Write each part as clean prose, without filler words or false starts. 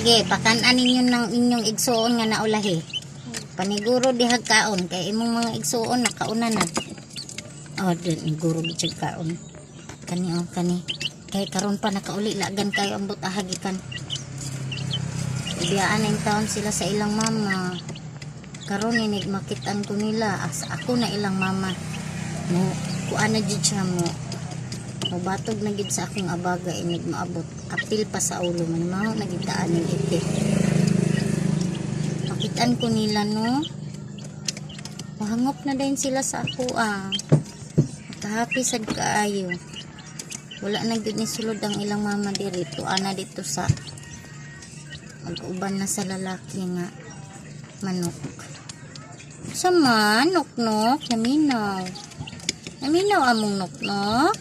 Sige, pakan-an ninyo ng inyong igsuon nga naulahi. Paniguro dihag kaon kay imong mga igsuon nakauna na. Oh, niguro gid siya kaon. Kani oh, kani. Kay karon pa nakauli, lagan kayo ang butaha gikan. Biyaan na taon sila sa ilang mama. Karon inig makitaan ko nila as ako na ilang mama. Mo kuan na jud siya mo. Mobatog na gid sa akong abaga inig maabot. Apil pa sa ulo man mao na gid ning iti. Makitaan ko nila, no. Mahangop na din sila sa ako ah. Kahappy sad kaayo. Wala na gyud ni sulod ang ilang mama diri. Tuana dito sa mag-uban na sa lalaki nga manok. Sa manok no, naminaw. Naminaw among noknok.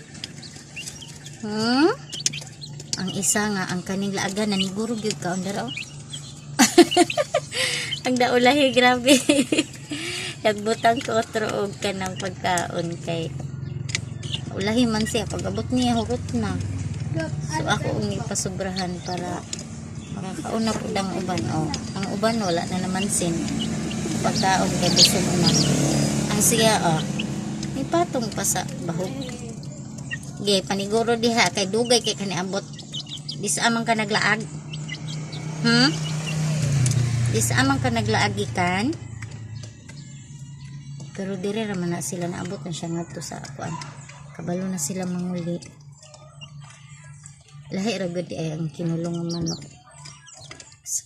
Ang isa nga ang kaning laagan naniguro gyud kaon dara oh. Ang daulahi, grabe. Nagbutang ko otro og kanang pagkaon kay ulahi man siya, pag abot niya hurot na. So ako ang ipasubrahan para makakaon na pud ang uban oh. Ang uban wala na naman sin pagkaon kay busog na. Ang siya oh. May patong pa sa bahog. Ge, paniguro diha kay dugay kay kani abot. Di sa amang ka naglaag. Di sa amang ka naglaag gikan. Pero dire ra man na sila naabot na siya ngadto sa kuan. Kabalo na sila manguli. Lahi ra gud ay ang kinulong nga manok.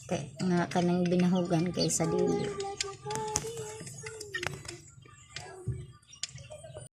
Kay, nga kanang binahugan kaysa dili.